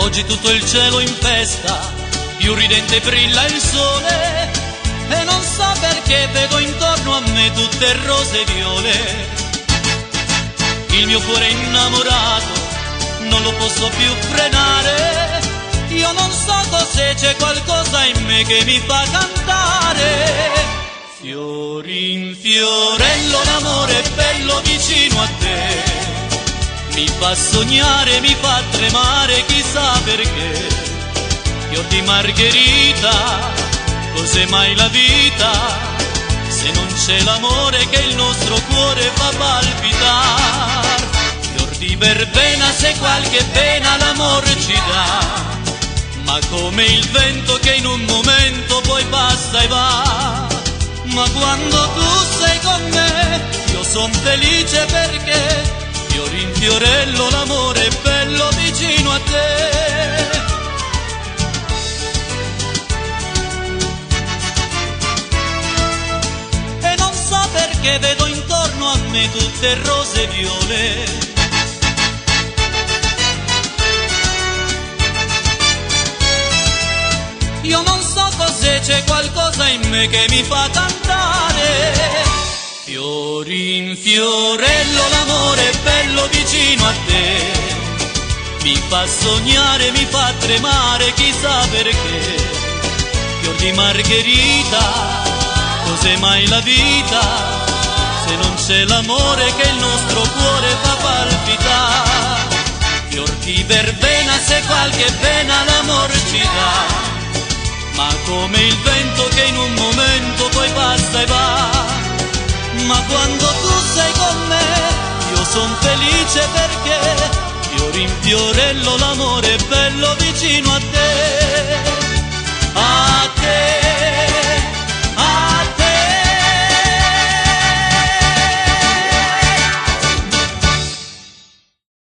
Oggi tutto il cielo in festa, più ridente brilla il sole e non so perché vedo intorno a me tutte rose e viole. Il mio cuore è innamorato, non lo posso più frenare. Io non so cos'è, c'è qualcosa in me che mi fa cantare. Fiorin fiorello, l'amore è bello vicino a te. Mi fa sognare, mi fa tremare, chissà perché. Fior di margherita, cos'è mai la vita? Se non c'è l'amore che il nostro cuore fa palpitar. Fior di verbena, se qualche pena l'amore ci dà. Ma come il vento che in un momento poi passa e va. Ma quando tu sei con me, io son felice perché fiorin fiorello l'amore è bello vicino a te. E non so perché vedo intorno a me tutte rose e viole. Io non so cos'è, c'è qualcosa in me che mi fa cantare. Fiorin fiorello, l'amore è bello vicino a te. Mi fa sognare, mi fa tremare, chissà perché. Fior di margherita, cos'è mai la vita? Se non c'è l'amore che il nostro cuore fa palpitare. Fior di verbena, se qualche pena l'amore ci dà. Ma come il vento che in un momento poi passa e va. Ma quando tu sei con me, io son felice perché fiorin fiorello l'amore è bello vicino a te.